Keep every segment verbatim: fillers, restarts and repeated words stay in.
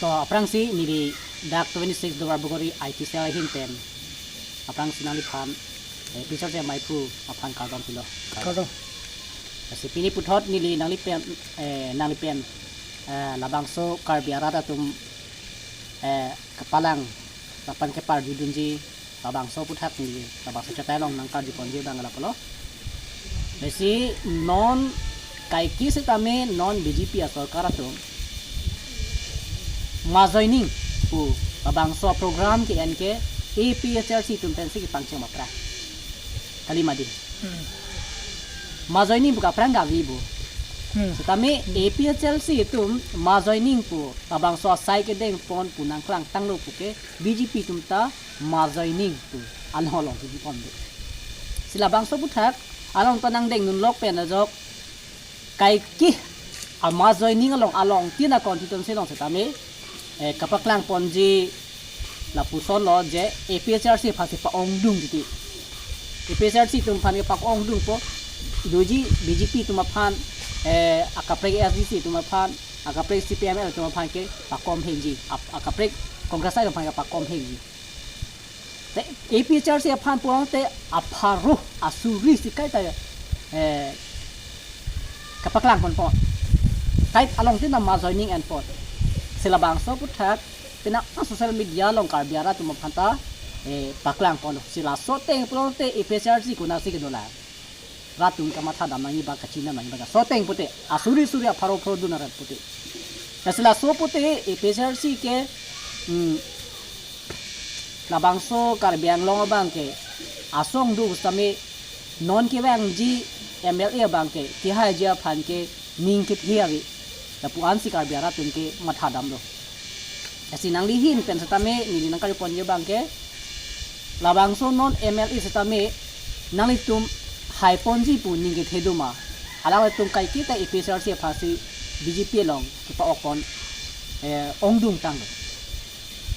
To aphrangsi neli dak twenty-six Duarbagori I T cell ahin pen aphrangsi nangliphan, eh, P H R C amaiphu aphan kardom pilo. Kardom. Lasi pini puthot neli nanglipen, eh, nanglipen, eh, labangso Karbi arat atum, eh, kapalang lapen keparjudunji labangso aphuthak neli labangso chetai along nangkarjuponji abang lapulo. Lasi non kaike setame non B J P asorkar atum mass joining pu labangso program ke-en ke A P H L C atum pensi kepangcheng aphrang. Kali mati. Hmm. Mass joining pu aphrang kave pu. Hmm. Setame A P H L C atum mass joining pu labangso asai kedengpon pu nangklangtanglo puke B J P atum ta mass joining pu along along kipipon do. Si labangso aphuthak along ta nangdengdunlok pen ajok kaike a mass joining along along tina constituency along setame, eh, kapaklangponji lapusonlo je A P H L C aphansi pa-ongdung titi. A P H L C atum aphan kepa-ongdungpo, doji B J P atum aphan, eh, akaprek S D C atum aphan, akaprek C P I M L atum aphan ke pakom hengji, ap-, akaprek Congress atum aphan ke pakom hengji. Te A P H L C aphan pulote apharo asuri si kaita, eh, kapaklangponpo. Kaike along tina mass joining enpo. Si labangso aphuthak pina social media along Karbi arat atum aphan ta, eh, paklangponlo. Si laso ateng pulote A P H L C konatsi kedo la. Rat atum kamathadam nangji abang, kachinidam nangji abang. Laso ateng pute, asuri suri apharo pharo dun arat pute. Lasi laso pute A P H L C ke, hmm, labangso Karbi Anglong abang ke asong do setame non kevangji M L A abang ke kehaiji aphan ke ning kethe ave. Lapu-ansi Karbi arat atum kemathadamlo. Lasi nangli ahin pen setame neli nangkarjuponji abang ke labangso non M L A setame nanglitum haiponji pu ning kethe do ma? Alanglitum kaiketa A P H L C aphansi B J P along kepa-okpon, eh, ongdungtanglo.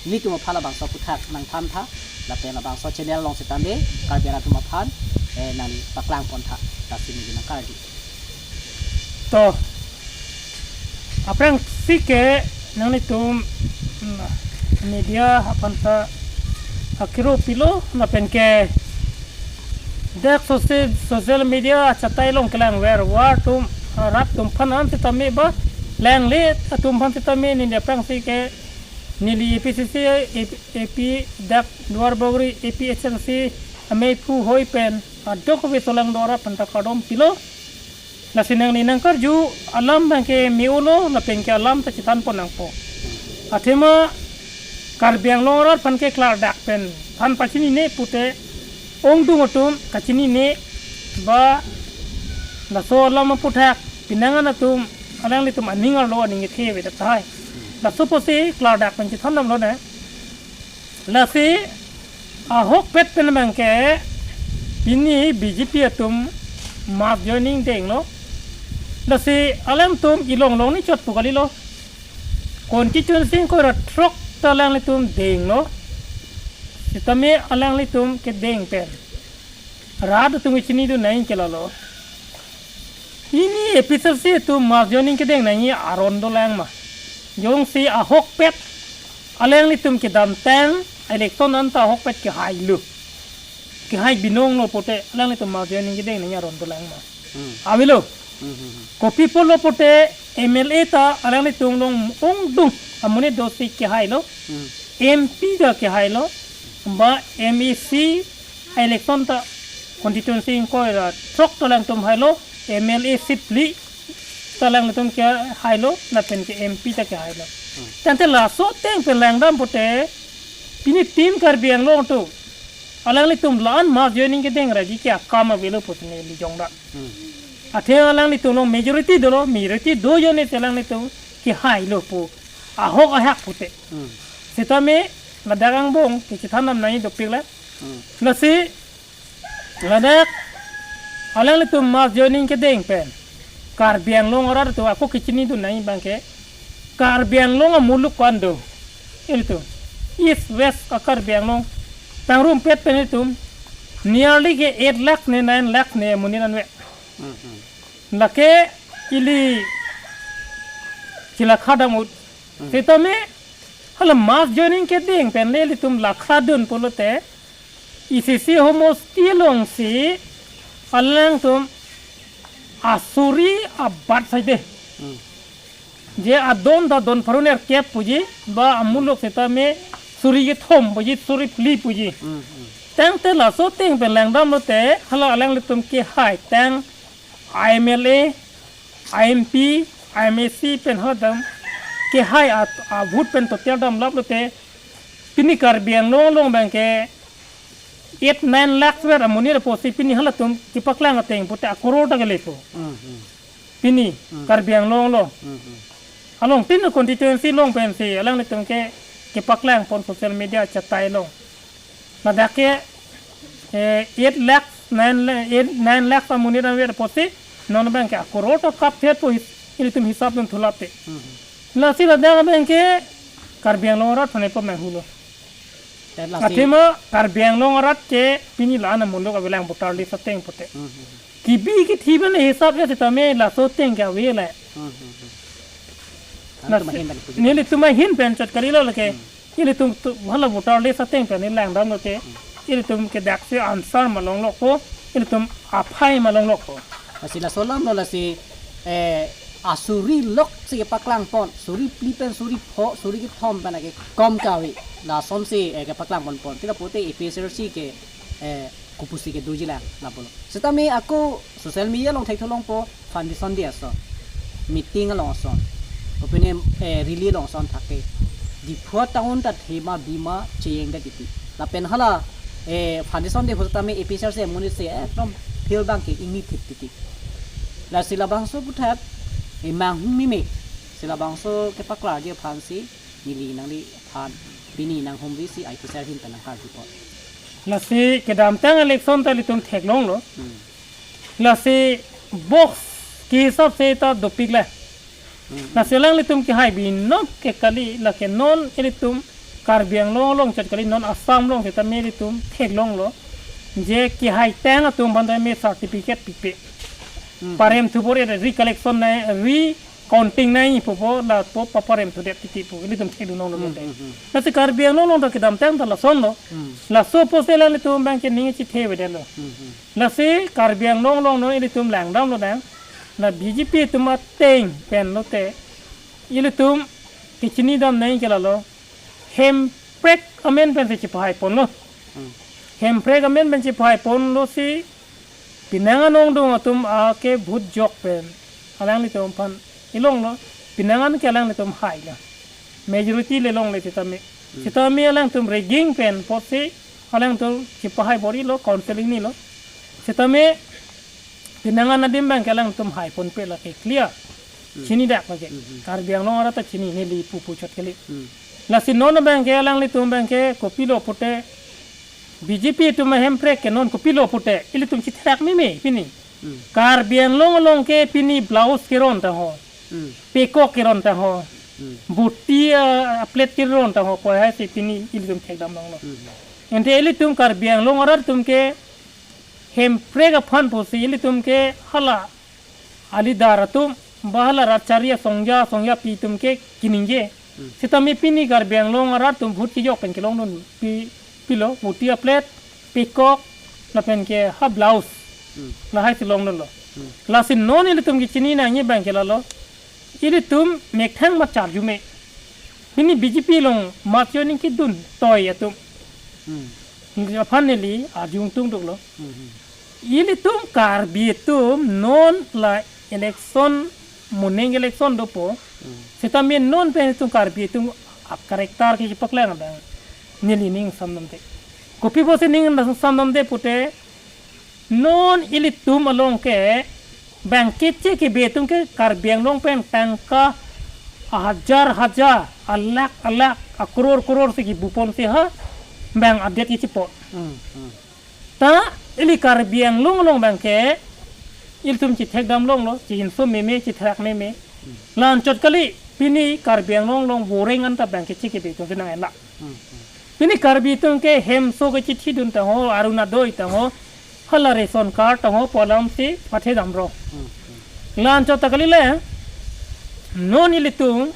Nelitum aphan labangso aphuthak nangthan tha, lapen labangso channel along setame Karbi arat atum aphan, eh, nangli paklangpon tha, lasi neli nangkardi. To, aphrangsi ke nanglitum, mm, media aphan ta akiro pilo, lapen ke dak social, social media achetai along kelang ver war atum, ah, rat atum aphan an setame ba, langle atum aphan setame neli aphrangsi ke neli A P C C, A P, A P dak Duarbagori A P H L C amaiphu hoi pen adok ave solang dora aphan ta kardom pilo. Lasi nangli nangkarju alam abang ke me-olo, lapen ke alam ta chethanpon nangpo. Athema Karbi Anglong arat aphan ke klardak pen than pachinine pute ongdung atum kachinine ba laso alam aphuthak pinangan atum alanglitum aning arlo aning kethe ave tahai. Laso apotsi klardak pen chethandamlo ne. Lasi ahokpet pen abang ke pini B J P atum mass joining denglo. Lasi alangtum ilong long ni chot pu kalilo. Constituency ingkoi ra throk ta alanglitum denglo. Setame alanglitum kedeng pen rat atum kechinidun nangji ke lalo. Pini A P H L C atum mass joining kedeng nangji aron dolang ma? Jongsi ahokpet alanglitum kedamtang election anta ahokpet kehailo, kehai binonglo pute alanglitum mass joining kedeng nangji aron dolang ma? Hmm. Avelo. Hmm, hmm, hmm. Kopi pulo pute M L A ta alanglitum along ongdung amonit dosi kehailo. Hmm. M P ta kehailo. Ba M A C election ta constituency ingkoi ra throk ta alangtum hailo, M L A seat phli ta alangtum kehailo, lapen ke M P ta kehailo. Hmm. Tangte laso ateng pen langdam pute pini team Karbi Anglong atum alanglitum la-an mass joining kedeng raji ke akam avelo pute neli jongda. Hmm. Athe alanglitum along majority dolo, majority do jone te alanglitum kehailo pu ahok ahak pute. Hmm. Setame ladak angbong ke chethandam nangji dopik la. Hmm. Lasi ladak alanglitum mass joining kedeng pen Karbi Anglong arat atum ako kechinidun nangji abang ke Karbi Anglong amuluk ko-an do. Ilitum East West a-Karbi Anglong pangrumpet pen ilitum nearly ke eight lakh ne nine lakh ne amonit anve. Hmm, hmm. Lake ili chila khadam ut. Hmm. Setame Hala mass joining kedeng pen le ilitum lakha dun pulote, E C C homosti alongsi alangtum asuri abat saide. Hmm. Je adon ta don pharo nerkep puji, ba amuluk setame suri kethom puji, suri phli puji. Hmm, hmm. Tangte laso ateng pen langdamlote, hala alanglitum kehai tang I M L A, I M P, I M A C pen hodam kehai a, a vote pen total damlaplote, pini Karbi Anglong along abangke eight nine lakh vet amonit apotsi pini halatum kepaklang ateng pute akoror ta kelepo. Hmm, hmm. Pini, hmm, Karbi Anglong along. Hmm, hmm. Along tin constituency along pensi alanglitum ke kepaklang pon social media chatai along. Ladak ke, eh, eight lakh, nine lakh, eight, nine lakh amonit vet apotsi non abangke akoror ta kapthe po his-, ilitum hisap dun thulap te. Hmm, hmm. Lasi ladak abangke Karbi Anglong arat aphan epo manghulo. Eh, lasi athema Karbi Anglong arat ke pini la-an amuluk avelang voter list ateng pute. Hmm, hmm, hmm. Kebi kethe pen hisap ya setame laso ateng ke ave le. Hmm, hmm, hmm. Laso, nelitum ahin pen chot kalilo lake. Hmm. Ilitum tu hala voter list ateng pen langdamlote. Hmm. Ilitum ke daksi answer ma longlokpo. Ilitum aphai ma longlokpo. Lasi laso alamlo lasi, eh, asuri lok si kepaklang pon. Suri phli pen suri pho, suri kethom pen ake kom kave. Lasonsi, eh, kepaklang pon pon. Tira pute A P H L C ke, eh, kopusi kedoji lang, lapulo. Setame ako social media along thekthu longpo, foundation day ason, meeting along ason, kopine, eh, rally along ason thake. Diphu town ta thema bima cheyeng da titi. Lapen hala, eh, foundation day hu setame A P H L C amonit si, eh, from field abangke ingni thip titi. Lasi labangso aputhak, eh, manghumeme. Si labangso kepaklarji aphansi, neli nangliphan pini nanghumri si I P C R ahin pen nangkarjupo. Lasi kedamtang election ta ilitum theklonglo. Hmm. Lasi box ke hisap se ta dopik le. Hmm. Lasi alanglitum kehai binong ke kali lake non ilitum Karbi Anglong along chot kali non Assam along setame ilitum theklonglo. Je kehai tang atum aphan tame certificate pipe. Hmm. Parem thupor e recollection nai, re counting nai pupo lapu paparem thudet titi pu ilitum thekdunlonglo. Hmm, lote. Hmm, hmm. Lasi Karbi Anglong along ta kedamtang ta lasonlo. Hmm. Laso apotsi alanglitum abangke ning chethe avedetlo. Hmm, hmm. Lasi Karbi Anglong along non ilitum langdamlo dang. La B J P atum ateng pen lote. Ilitum kechinidam nai ke lalo. Hemprek amen pensi chepahai ponlo. Hmm. Hemprek amen pen chepahai ponlo si penang anong dung atum ake vote jok pen alanglitum aphan ilonglo, penang an ke alanglitum hailo. Majority le longle setame. Hmm. Setame alangtum rigging pen apotsi alangtum chepahai bor-ilo, counseling nilo. Setame penang an adim abangke alangtum hai ponpe lake clear. Hmm. Chinidak lake. Hmm, hmm. Karbi Anglong arat ta chini neli pupu chot kali. Hmm. Lasi non abangke alanglitum abangke kopilo pute B J P atum ahemprek ke non kopilo pute ilitum chitherak meme pini. Hmm. Karbi Anglong along ke pini blouse keron ta ho. Hmm. Pekok keron ta ho. Hmm. Boti, ah, plate keron ta ho. Pu hai si pini ilitum thekdamlonglo. Hmm. Ante ilitum Karbi Anglong arat atum ke hemprek aphan pusi ilitum ke hala alidar atum, ba hala rat chari asongja, songjapi atum ke kiningje. Hmm. Setame pini Karbi Anglong arat atum vote kejok pen kelongdun pi, pilo, boti a-plate, pekok, lapen ke ha blouse. Hmm. Lahai si longdunlo. Hmm. Lasi non ilitum kechini nangji abangke lalo. Ilitum methang ma charjume. Pini B J P along mass joining kedun toi atum. Hmm. Aphan neli arjung tungduklo. Hmm, hmm. Ilitum Karbi atum non la election, moning election dopo. Hmm. Setame non pen itum Karbi atum a-character ke chepaklang abang neli ning samnamde. Kopi pusi ning samnamde pute, non ilitum along ke bang keche kebe atum ke Karbi Anglong pen tangka ahajar hajar, alakh alakh, akror kror si kebu ponsi ha bang adet kechepo. Hmm, hmm. Ta ili Karbi Anglong along abangke ilitum chithekdamlonglo, chihinso meme, chitherak meme. Hmm. La-anchot kali, pini Karbi Anglong along boreng anta abangke chikebe atum si nang-enla. Hmm, hmm. Pini Karbi atum ke hemso kechithidun ta ho, Orunodoi ta ho, hala ration card ta ho, pu alam si pathedamlo. Hmm, hmm. La-anchot ta kali le, non ilitum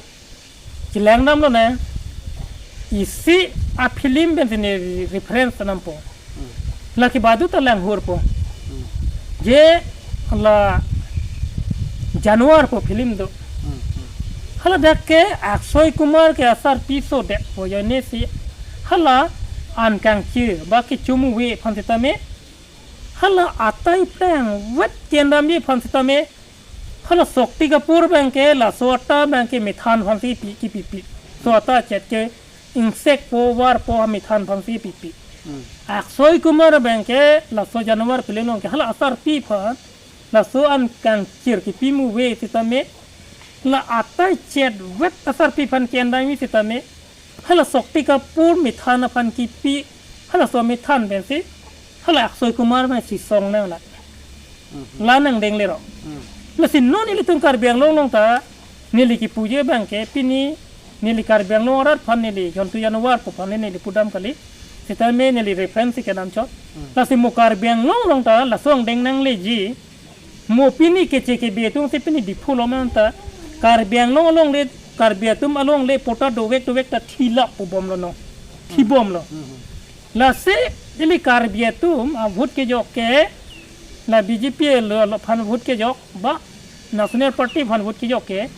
chelangdamlo ne. Isi a-film pen si ne reference nampo. Hmm. Lake badu ta langhur po. Hmm. Je la Januar po film do. Hmm, hmm. Hala dak ke Akshay Kumar ke asarpi so dek po, ajoine si hala an kangchir ba kecho movie aphan sitame hala atai pleng vet kendam ji aphan sitame hala Shakti Kapoor abang ke laso ata abang ke methan aphan si pi kipipi. So ata chet ke ingsek po, var po, methan aphan si pipi. Hmm. Akshay Kumar abang ke laso Januar film along ke hala asarpi aphan laso an kangchir kipi movie sitame la atai chet vet asarpi aphan kendam ji sitame hala Shakti Kapoor methan aphan kipi, halaso methan pen si hala Akshay Kumar abang si song nang la. Mhm. La nangdeng le ro. Hmm. Lasi non ilitum Karbi Anglong along ta neli kipuji abang ke pini neli Karbi Anglong arat aphan, neli Jontu Januar pu aphan neli pudam kali. Sitame neli reference si kedam chot. Hmm. Lasi mo Karbi Anglong along ta laso angdeng nangleji. Mo pini keche kebe atum si pini Diphu lo ma anta Karbi Anglong along le, Karbi atum along le patta dovek dovek ta thilap pu bomlo no. Thibomlo. Hmm. Lasi ili Karbi atum avote kejok ke, la B J P lo, lo aphan vote kejok ba National Party aphan vote kejok ke,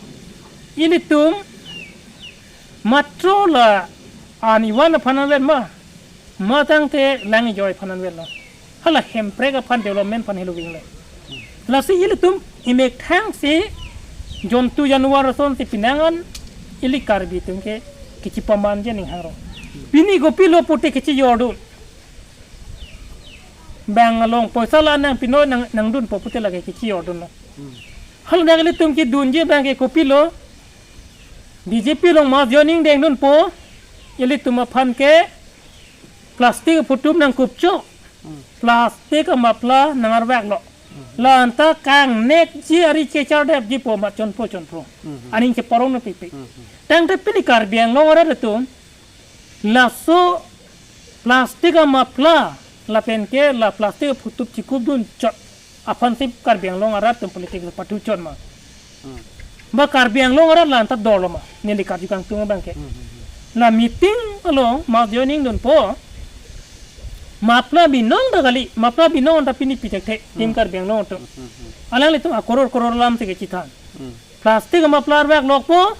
ilitum matro la an ivan aphan anvet ma, ma tangte lang ijoi aphan anvetlo. Hala hemprek aphan, development aphan helo vinglo. Lasi ilitum imethang si Jontu Januar ason si pinangan ili Karbi atum ke kechipaman je ning hangro. Pini kopilo pute kechijordun. Bang along poisa la nangpinoi nang, nangdunpo pute lake kechijordunlo. Hmm. Hala dak ilitum kedunji abang ke kopilo, B J P along mass joining dengdunpo, ilitum aphan ke plastic aphutup nangkupcho, Hmm. plastic a-muffler nangarveklo. Hmm. La anta kangnekji ari kechardepji po ma chonpo chonpo. Hmm. Aning cheparong nangpipi. Hmm. Tangte pini Karbi Anglong arat atum laso plastic a-muffler lapen ke la plastic aphutup chikupdun chot aphan si Karbi Anglong arat atum politics patu chot ma. Hmm. Ba Karbi Anglong arat la anta dolo ma, neli karju kangtung abang ke. Hmm, hmm, hmm. La meeting along mass joining dunpo. Muffler binong ta kali, muffler binong ta pini pi thekthe, tim Hmm. Karbi Anglong atum. Hmm, hmm, hmm. Alanglitum akoror koror lam si kechethan. Hmm. Plastic a-muffler veklo po,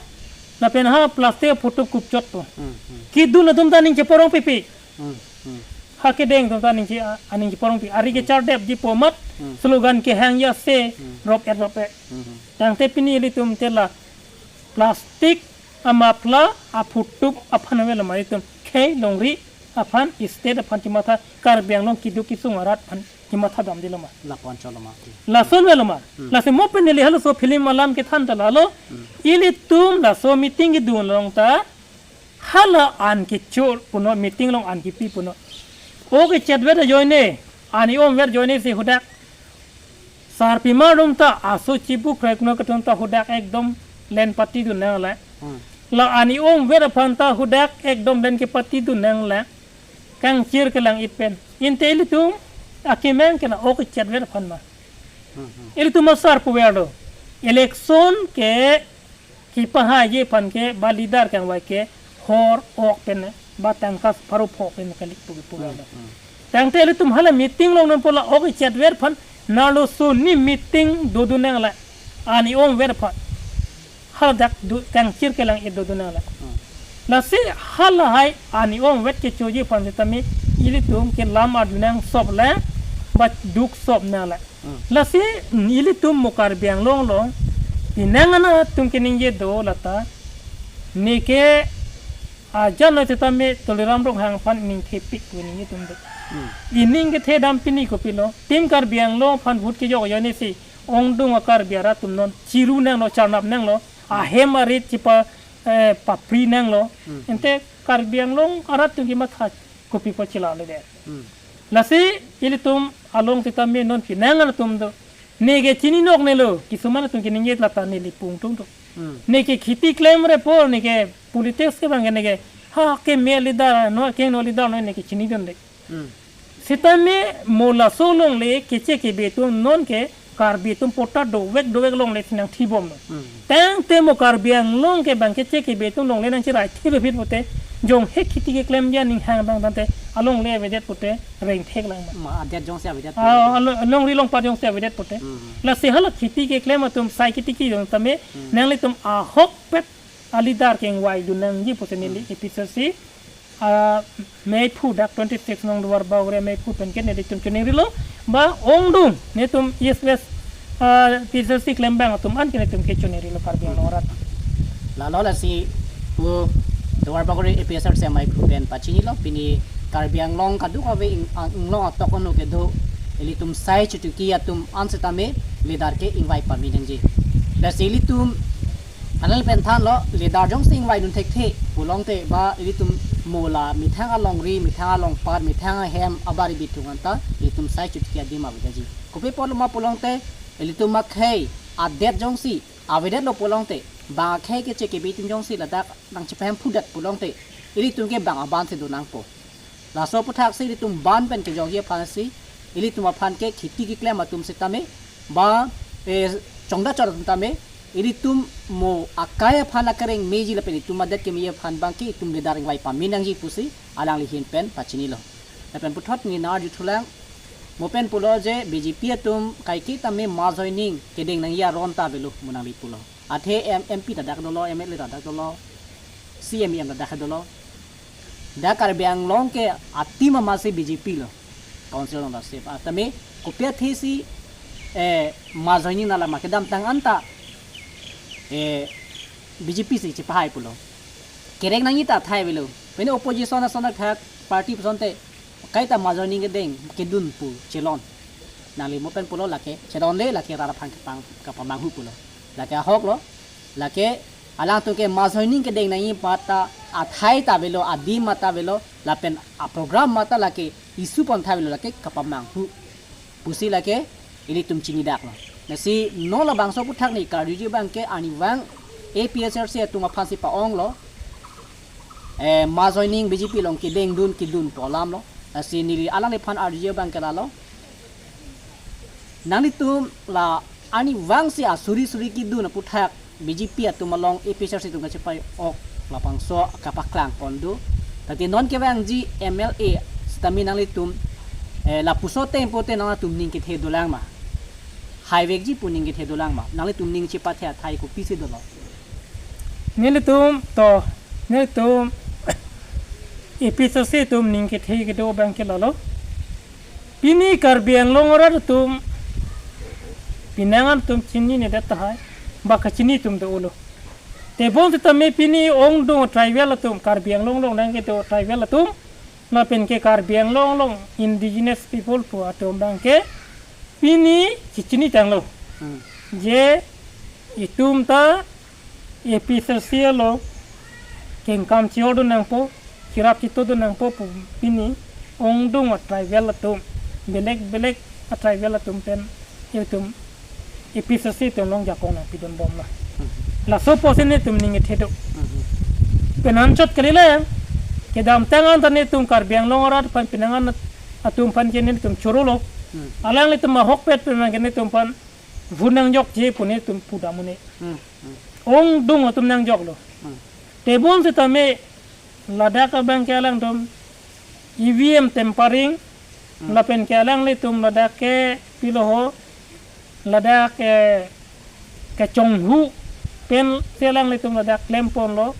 lapen ha plastic aphutup kupchotpo. Hmm, hmm. Kedun atum ta aning cheparong pipi. Hmm, hmm. Ha kedeng atum ta aning che, aning cheparong pi. Ari kechardepji po mat, Hmm. slogan kehang ya se, Hmm. rop et rop et. Hmm, hmm. Tangte pini ilitum te la plastic a-muffler aphutup aphan aveloma, itum khei longri aphan, state aphan kematha, Karbi Anglong keduk kesung arat aphan kematha damdelo ma. Lapu-an cholo ma. Lason avelo ma. Hmm. Lasi mo pen neli halaso film alam kethan ta lalo. Hmm. Ilitum laso meeting kedun along ta hala an kecho punon, meeting along an kipi punon. O kechetvet ajoine, an i-omvet ajoine si hadak sarpimar atum ta aso chibu krek no ketum ta hadak ekdom len pati dun nang le. Hmm. La an i-omvet aphan ta hadak ekdom len kepati dun nang le. Kangchir kelang-it pen. Inte ilitum akemang ke la o kechetvet aphan ma. Hmm, hmm. Ilitum asar puver do. Election ke kepahaiji aphan ke ba leader kangvai ke hor ok pen ba tangka pharo pho pen kali pu pu Hmm, la. Hmm. Tangte ilitum hala meeting along non pu la o kechetvet aphan, nalo soni meeting dodun nang la. An i-omvet aphan. Hala dak du kangchir kelang-it dodun nang la. Hmm. Lasi halahai an i-omvet kechoji aphan sitame ilitum ke lam arju nangsop le ba duk sop nang la. Hmm. Lasi ilitum mo Karbi Anglong along pinangan atum keningje do lata, neke ajan lo sitame Tuliram Ronghang aphan ningthepik pu ningje atum do. Hmm. Ining kethe dam pini kopilo, tim Karbi Anglong aphan vote kejok ajoine si ongdung a-Karbi arat atum non chiru nanglo, charnap nanglo, ahem arit chipa, eh, papri nanglo. Hmm. Ante Karbi Anglong arat atum kematha kopi ko chilale de. Hmm. Lasi ilitum along sitame non pinangan atum do. Neke chini nok nelo, kisuman atum keningje lata neli pungtung do. Hmm. Neke kheti klemrepo, neke politics ke abang ke neke ha keme leader no, kengno leader no neke chinidunde. Hmm. Sitame mo laso longle keche kebe atum non ke Karbi atum patta dovek dovek longle si nangthibomlo. Hmm. Tangte mo Karbi Anglong ke bang keche kebe atum longle nangchirai thibe phit pute jongsi kheti keklem dia ning hang dang tangte alongle avedet pute rengthek lang ma. Ma, adet jongsi avedet Ah, pute. Along, alongri alongpat jongsi avedet pute. Hmm. Lasi hala kheti keklem atum sai kheti kejong tame Hmm. nanglitum ahokpet a-leader ke ingvaidun nangji pusi neli Hmm. A P H L C, ah, meiphu dak twenty-six nong Duarbagori meiphu pen ke nelitum choningrilo, ba ongdung netum East West, ah, A P H L C klembang atum an ke netum ke choningrilo Karbi Anglong arat. Lalo lasi pu Duarbagori A P H L C meiphu pen pachinilo, pini Karbi Anglong kadokave ing-, ang-, inglong atok ono kedo ilitum sai chotiki atum an setame leader ke ingvai pame nangji. Lasi ilitum anal pen thanlo, leader jongsi ingvaidun thekthe pulote ba ilitum mo la methang alongri, methang alongpat, methang ahem abari bitung anta ilitum sai chotiki adim avedaji. Kopi apotlo ma pulote ilitum akhei adet jongsi avedetlo pulote, bang akhei keche kebi atum jongsi ladak nangchepahemphudet pulote ilitum ke bang aban si do nangpo. Laso aputhaksi ilitum ban pen kejokji aphansi ilitum aphan ke kheti keklem atum setame ba, eh, chongda chor atum tame ilitum mo akai aphan akereng meji lapen itum adet kemeji aphan abang ke itum leader ingvai pame nangji pusi alangli ahin pen pachinilo. Lapen puthot neli nang arjuthulang, mo pen pulo je B J P atum kaike tame mass joining kedeng nangji aron ta avelo mo nangli pulo. Athe M-, M P ta dak dolo, M L A ta dak dolo, C M, E M ta dak dolo. Dak Karbi Anglong ke a-team amatsi B J P lo. Council along ta sip. Ah, tame kopi athesi, eh, mass joining nanglang ma, kedamtang anta, eh, B J P si chepahai pulo. Kereng nangji ta athai avelo. Pini opposition ason athak party puson te kaita mass joining kedeng kedun pu chelon. Nangli mo pen pulo lake chelonle, lake rat aphan kapang, kapamanghu pulo. Lake ahoklo. Lake alangtum ke mass joining kedeng nangji pu ta athai ta avelo, adim ta avelo, lapen a-program ta lake issue pon athai avelo, lake kapamanghu pusi lake ilitum chinidaklo. Lasi non labangso aputhak neli karjuji abang ke arnivang A P H L C atum aphansi pa-onglo. Eh, mass joining B J P along kedengdun kedun pu alamlo. Lasi neli alangliphan arjuji abang ke lalo. Nanglitum la arnivangsi asuri suri kedun aputhak B J P atum along A P H L C atum kachepai-ok labangso kapaklang pon do. Tangte non kevangji M L A setame nanglitum, eh, lapuson tempo te nangtum ning kethe dolang ma? Haivekji pu ning kethe dolang ma? Nanglitum ning chepathe athai kopisi dolo? Nelitum to, nelitum A P H L C atum ning kethe kedo abang ke lalo. Pini Karbi Anglong arat atum, pinangan atum chininedet tahai, ba kachini atum dolo. Tebon setame pini ongdung tribal atum, Karbi Anglong along nangkedo tribal atum, lapen ke Karbi Anglong along indigenous people pu atum abang ke pini chechini tanglo. Hmm. Je itum ta A P H L C along kengkam chiordun nangpo, chirap chitodun nangpo pu pini ongdung a-tribal atum, belek belek a-tribal atum pen itum A P H L C atum along jakong nangpidun bomlo. Hmm. Laso apotsi netum ning kethe do. Hmm. Pen anchot kali le, kedamtang anta netum Karbi Anglong arat aphan pinangan atum aphan ke netum chorolo. Hmm. Alanglitum ahokpet pen ke netum aphan vote nangjokji pu netum pudam un-e. Hmm, hmm. Ongdung atum nangjoklo. Hmm. Tebon setame ladak abang ke alangtum E V M tampering, Hmm. lapen ke alanglitum ladak ke pilo ho, ladak ke kechonghu pensi alanglitum ladak klemponlo.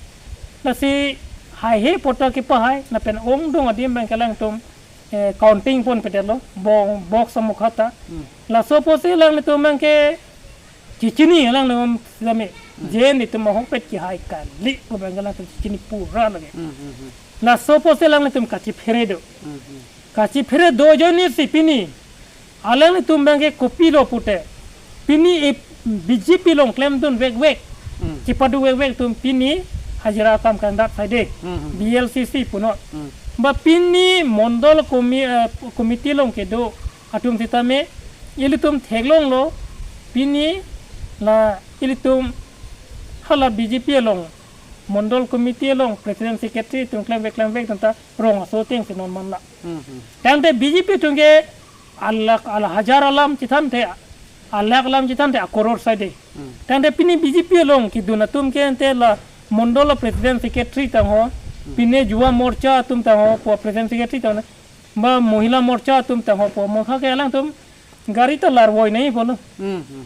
Lasi haihe poto kepahai, lapen ongdung adim abang ke alangtum eh, counting ponpedetlo, bo-, box amukha ta. Hmm. Laso apotsi alanglitum abang ke chechini alanglitum setame. Hmm. Je netum ahokpet kehai kali pu abang ke alangtum chechini pura lake. Hmm, hmm, hmm. Laso apotsi alanglitum kachiphere do. Hmm, hmm. Kachiphere do ajoinesi pini alanglitum abang ke kopilo pute, pini e-, B J P along klemdun vekvek, Hmm. chipadu vekvek atum pini hajira akam kangdat saide, Hmm, hmm. B L C C punot. Hmm. Ba pini mondol komi-, eh, committee along kedo atum setame ilitum theklonglo, pini la ilitum hala B J P along mondol committee along president secretary atum klemvek klemvek atum ta rong aso atengsi non manlo. Hmm, hmm. Tangte B J P atum ke alakh, ala hajar alam chethanthe, alakh alam chethanthe, akoror saide. Hmm. Tangte pini B J P along kedun atum ke ante la mondol president secretary tangho, Pine Yuva Morcha atum tangho po, president secretary tang, ba Mohila Morcha atum tangho po, mo ha ke alangtum gari ta larvoi nangji pulo. Hmm, hmm, hmm.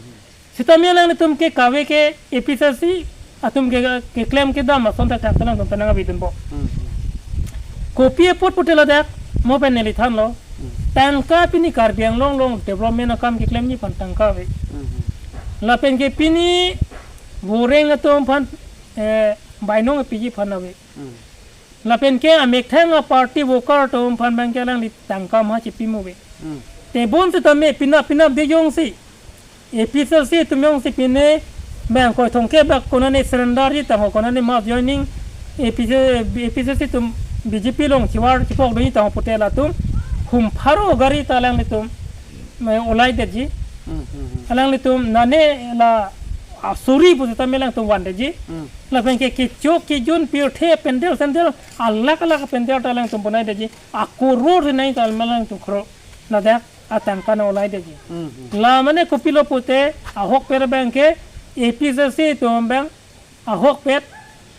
Sitame alanglitum ke kave ke A P H L C atum ke, keklem kedam ason ta thak alangtum penang avidun po. Hmm, hmm. Kopi apot pute ladak, mo pen neli thanlo. Hmm. Tangka pini Karbi Anglong along development akam keklemji aphan tangka ave. Hmm, hmm. Lapen ke pini voreng atum aphan, eh, bainong piji aphan ave. Hmm. Lapen ke amethang a party worker atum aphan abang ke alangli tangka ma chipi mu ave. Hmm. Tebon sitame pina pina de jongsi A P H L C atum jongsi pine bang koi thong ke bak konane surrender ji tangho, konane mass joining A P H L C, A P H L C atum B J P along chivar chipokdunji tangho pute latum hum pharo gari ta alanglitum me olai detji. Hmm, hmm, hmm. Alanglitum nane la asuri pu sitame alangtum van detji. Hmm. Lapen ke kechok kejun pirthe pandal sandal alak alak pandal ta alangtum bonai detji. Akoror rinai ta alangtum khro. Ladak atangka nang olai detji. Hmm, hmm. La mane kopilo pute ahokpet abang ke A P H L C atum abang ahokpet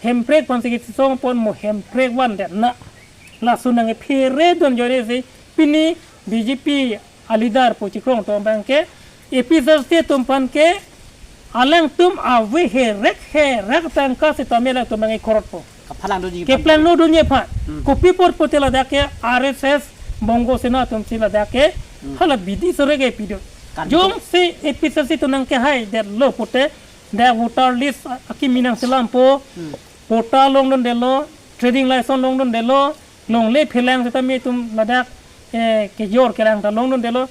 hemprek aphansi kechisong pon mo hemprek vandet na. Lason nangkephere dun ajoine si pini B J P a leader pu chikrong atum abang ke A P H L C atum aphan ke alangtum ave herek herek tangka sitame alangtum abang ke korot po. Kaplang dunji kaplang. Keplang dunji aphan. Hmm. Kopi apot pute ladak ke R S S Bongo Sena atumsi ladak ke. Hmm. Hala bidi sore ke pido. Kan jongsi A P H L C atum nangkehai detlo pute, dak voter list akimi nangselam po. Hmm. Patta longdundetlo, trading license longdundetlo, longle phelang sitame itum ladak, eh, kejor kelang ta longdundetlo.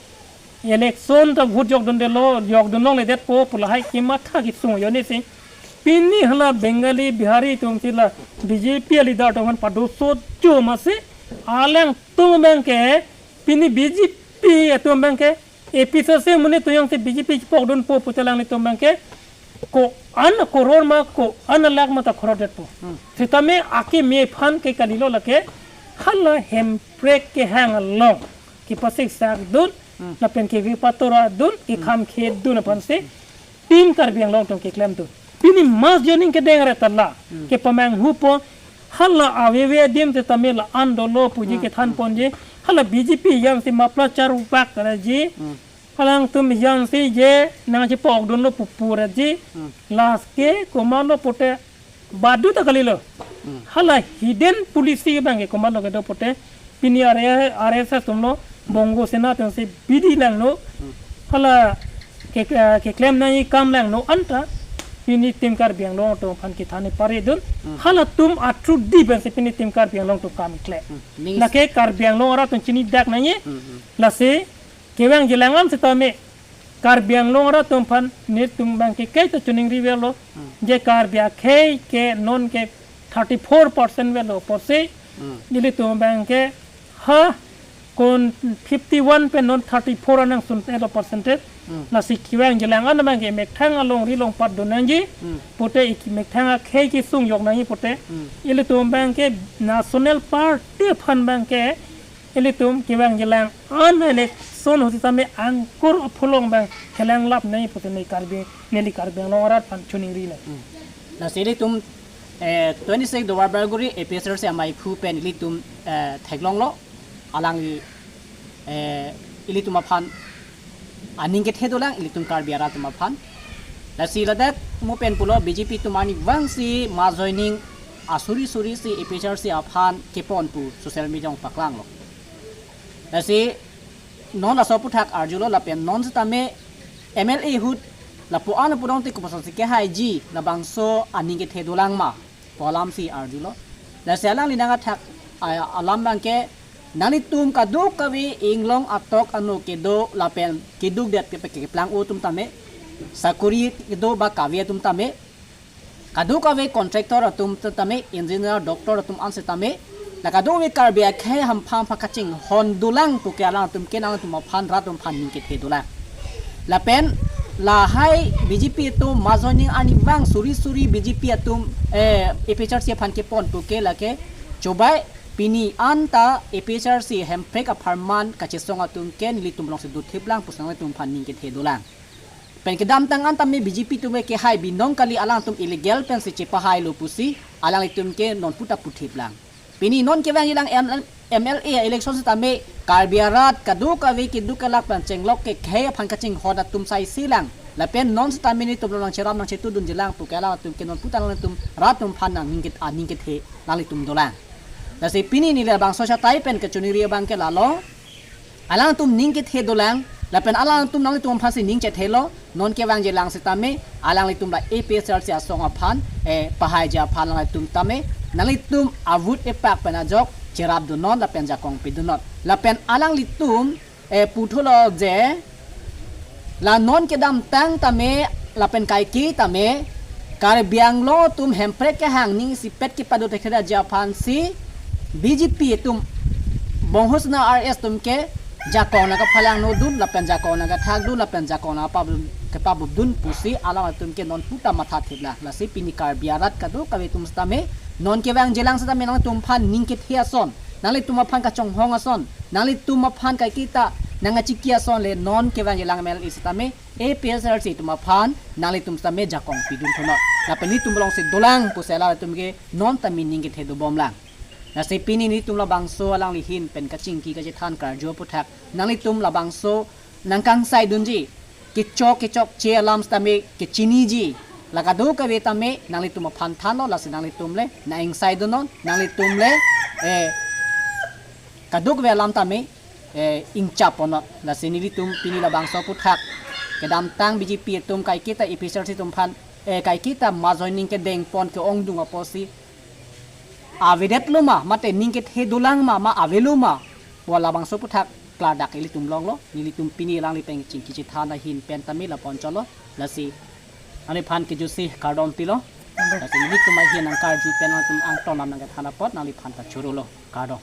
Election ta vote jokdundetlo, jokdun longledetpo pu lahai kematha kesung ajoine si. Pini hala Bengali, Bihari atumsi la B J P a leader atum aphan padoso chomasi alangtum abang ke pini B J P atum abang ke A P H L C amonit atum jongsi B J P chipokdunpo pute alanglitum abang ke ko-an koror ma ko-an lakh ma ta khorot detpo. Hmm. Sitame akimi aphan ke kalilo lake hala hemprek kehang along kepasiksak dun, hmm, lapen ke kepatora dun, kekham khe dun aphansi Team Karbi Anglong atum keklemdun. Pini mass joining kedeng ret ta la, hmm, kepamanghu po, hala aveve adim sitame la-an dolo puji, hmm, kethan, hmm, ponji, hala B J P jongsi mapla charvak raji, hmm, alangtum jongsi je nangchipokdunlo pu puraji, hmm, last ke komatlo pute badu ta kalilo. Hmm. Hala hidden policy abang ke komatlo kedo pute pini R S S atumlo, Bongo Sena atumsi bidi langno. Hmm. Hala ke, ke, keklem nangji akam langno anta pini Team Karbi Anglong atum aphan kethan pare dun. Hmm. Halatum atrudi pensi pini Team Karbi Anglong atum kam kle. Hmm. Ning- Lake Karbi Anglong arat atum chinidak nangji. Hmm, hmm. Lasi kevang jilang an sitame Karbi Anglong arat atum aphan netum abang ke kaita choningri avelo. Hmm. Je Karbi akhei ke non ke thirty four percent avelo apotsi. Hmm. Nelitum abang ke ha kon fifty one pen non thirty four anangsun etlo percentage. Hmm. Lasi kevang jilang an abang ke methang alongri along patdun nangji. Hmm. Pute ik methang akhei kesung yok nangji pute. Hmm. Ilitum abang ke National Party aphan abang ke ilitum kevang jilang an election ahut sitame angkur apholong abang helang lap nangji pute neli Karbi, neli Karbi Anglong arat aphan choningri nang. Hmm. Lasi ilitum, eh, twenty six Duarbagori A P H L C amaiphu pen ilitum, eh, theklonglo, alangli, eh, ilitum aphan aning kethe dolang, ilitum Karbi arat atum aphan. Lasi ladak mo pen pulo B J P atum arnivangsi mass joining asuri suri si A P H L C aphan kepon pu social media along paklanglo. Lasi non laso aphuthak arjulo lapen non sitame M L A ahut lapu-an lapu-an te kopuson si kehaiji, labangso aning kethe dolang ma pu alamsi arjulo. Lasi alangli nangkathak a-, alam abang ke nanglitum kadokave inglong atok ano kedo lapen keduk det kepe keplang atum tame, sakori kedo ba kave atum tame, kadokave contractor atum tame, engineer, doctor atum an sitame, la kadokave Karbi akhei hamphang pha kachinghon dolang puke alangtum ke nangtum aphan rat atum aphan ning kethe dolang. Lapen lahai B J P atum mass joining arnivang suri suri B J P atum, eh, A P H L C aphan kepon puke lake chobai pini anta A P H L C hemprek apharman kachesong atum ke nelitum alongsi dothip lang pusi nangtum aphan ning kethe dolang. Pen kedamtang an tame B J P atum ke hai binong kali, alangtum illegal pensi chepahailo pusi alanglitum ke non puta puthip lang. Pini non kevangjilang M-, M L A election sitame Karbi arat kadokave keduk kelak pen chenglok kekhei aphan kachinghon atum sai silang. Lapen non sitame nelitum along cherap nangchetudunjilang pu ke alangtum ke non puta nangtum rat atum aphan nangning ket-, aning kethe nanglitum dolang. Lasi pini neli labangso chatai pen kachiningri abang ke lalo. Alangtum ning kethe dolang, lapen alangtum nanglitum aphansi ning chethelo, non kevangjilang sitame, alanglitum la A P H L C asong aphan, eh, pahaiji aphan alanglitum tame, nanglitum avote epak pen ajok, cherap dunnon, lapen jakong pidunnon. Lapen alanglitum, eh, puthotlo je, la non kedamtang tame, lapen kaike tame, Karbi Anglong atum hemprek kehang ning isipet kepado thekthe aji aphansi B J P atum Bongho Sena R S atum ke jakong nangkephalang nodun lapen jakong nangkethak dun lapen jakong nangkepabum-, kepabum dun pusi alangtum ke non puta matha thiplang. Lasi pini Karbi arat kadokave atum sitame non kevangjilang sitame nangtum aphan ning kethe ason, nanglitum aphan kachonghong ason, nanglitum aphan kaiketa nangkachiki ason le non kevangjilang M L A sitame A P H L C atum aphan nanglitum sitame jakong pidun thunnon. Lapen nelitum alongsi dolang pusi alangtum ke non tame ning kethe dobomlang. Lasi pini nelitum labangso alangli ahin pen kachingki kachethan karju aphuthak nanglitum labangso nangkangsai dunji, kechok kechokche alam sitame kechiniji, la kadokave tame nanglitum aphan thanlo, lasi nanglitum le nang-ingsai dunnon, nanglitum le, eh, kadokave alam tame, eh, ingchap ponnon. Lasi nelitum pini labangso aphuthak kedamtang B J P atum kaiketa A P H L C atum aphan, eh, kaiketa majoining kedeng pon ke-ongdung apotsi avedetlo ma, mate ning kethe dolang ma, ma avelo ma, pu labangso aphuthak klardak ilitum longlo. Nelitum pini alangli pen chingki chethan ahin pen tame lapu-an chotlo. Lasi nangliphan kejutsi kardom pilo. Lasi nelitum ahin nangkarju pen nangtum angton lam nangkethan apot nangliphan ta chorolo. Kardom.